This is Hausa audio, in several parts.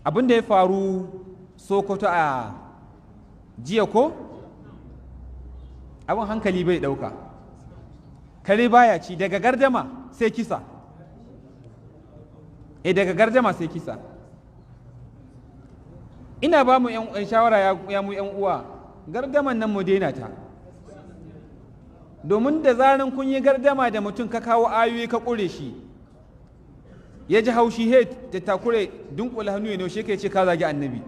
Abin da ya faru Sokoto a jiya ko abin hankali bai ɗauka, kare baya ci, daga gardama sai kisa. Daga gardama sai kisa. Ina ba mu yan shawara, ya mu yan uwa, gardaman nan mu daina ta, domin da zaran kun yi gardama da mutum ka kawo ayoyi ka ƙure shi, ya ji haushi, he ta takure dunkula hannu ya naushe ka, ya ce ka zagi annabi.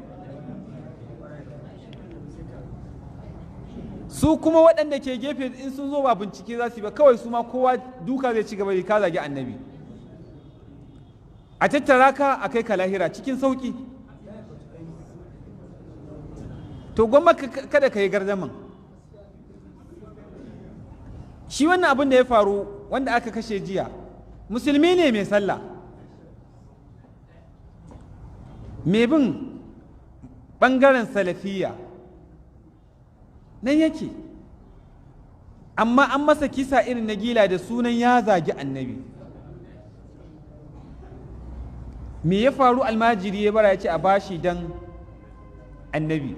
Su kuma waɗanda ke gefe in sun zo ba bincike za su yi ba, kawai su ma kowa duka zai ci gaba da ka zagi annabi. A tattara ka a kai ka lahira cikin sauƙi. To gwamma kada ka yi gardaman. Shi wannan abin da ya faru wanda aka kashe jiya, musulmi ne mai sallah, mai bin ɓangaren salafiya nan yake, amma an masa kisa irin na gila da sunan ya zagi annabi. Me ya faru? Almajiri ya bara ya ce a bashi dan annabi,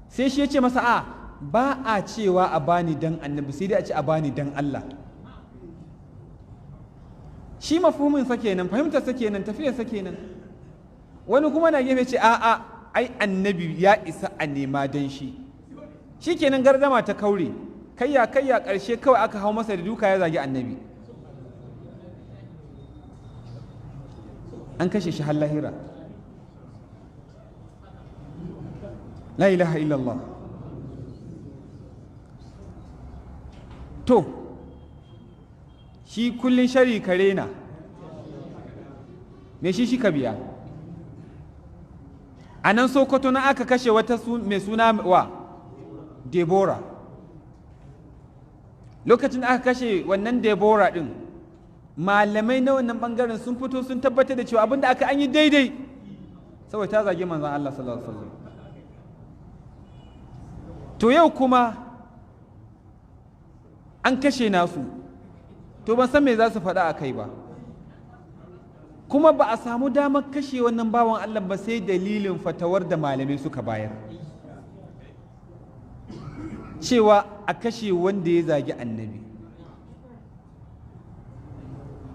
sai shi ya ce masa a ba a cewa a bani dan annabi, sai dai a ce a bani dan Allah. Shi mafhumin sa kenan, fahimtar sa kenan, tafiyar sa kenan. Wani kuma na gefe ce a'a, ai annabi ya isa a nema dan shi. Shikenan gardama ta kaure, kayya kayya, karshe kawai aka hau masa da duka ya zagi annabi. An kashe shi har lahira. La ilaha illallah. To shi kullun shari kare na me shi shi ka biya. A nan Sokoto na aka kashe wata mai suna wa Deborah. Lokacin da aka kashe wannan Deborah din, malamai na wannan bangaren sun fito sun tabbatar da cewa abinda aka an yi daidai, saboda ta zage manzon Allah sallallahu alaihi wasallam. To yau kuma an kashe nasu, to ban san me za su faɗa a kai ba. Kuma ba a samu damar kashe wannan bawan Allah ba sai dalilin fatawar da malamai suka bayar cewa a kashe wanda ya zagi annabi.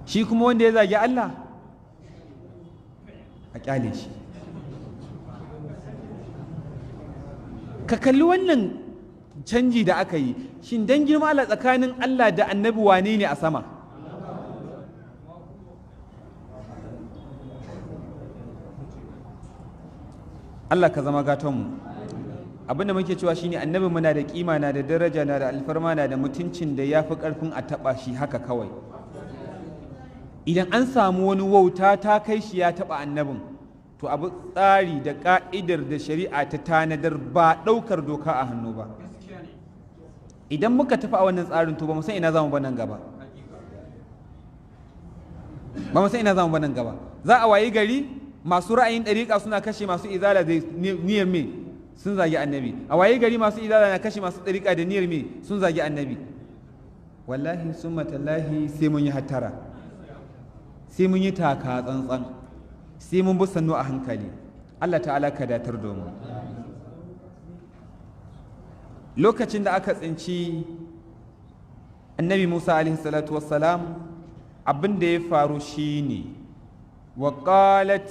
Shi kuma wanda ya zagi Allah a kyale shi. Ka kalli wannan canji da aka yi. Shin dan girma Allah, tsakanin Allah da annabi wane ne a sama? Allah ka zama gatonmu. Abinda muke cewa shine annabi muna da kima, na da daraja, na da alfarma, na da mutuncin da ya fi karfin a taba shi haka kawai. Idan an samu wani wauta ta kai shi ya taba annabin, to abu tsari da ka'idar da shari'a ta tanadar, ba ɗaukar doka a hannu ba. Idan muka tafi a wannan tsarin, to ba mu san ina zamu ba nan gaba. Ba mu san ina zamu ba nan gaba. Za a wayi gari masu ra'ayin ɗariƙa suna kashe masu izala da niyyar me? Sun zagi annabi. A wayi gari masu izala na kashe masu ɗariƙa da niyyar me? Sun zagi annabi. Wallahi summa tallahi sai mun yi hattara, sai mun yi taka tsantsan, sai mun bi sannu a hankali. Allah ta'ala ka datar domin. Lokacin da aka tsinci annabi Musa alaihi salatu wassalam, abin da ya faru shine wa qalat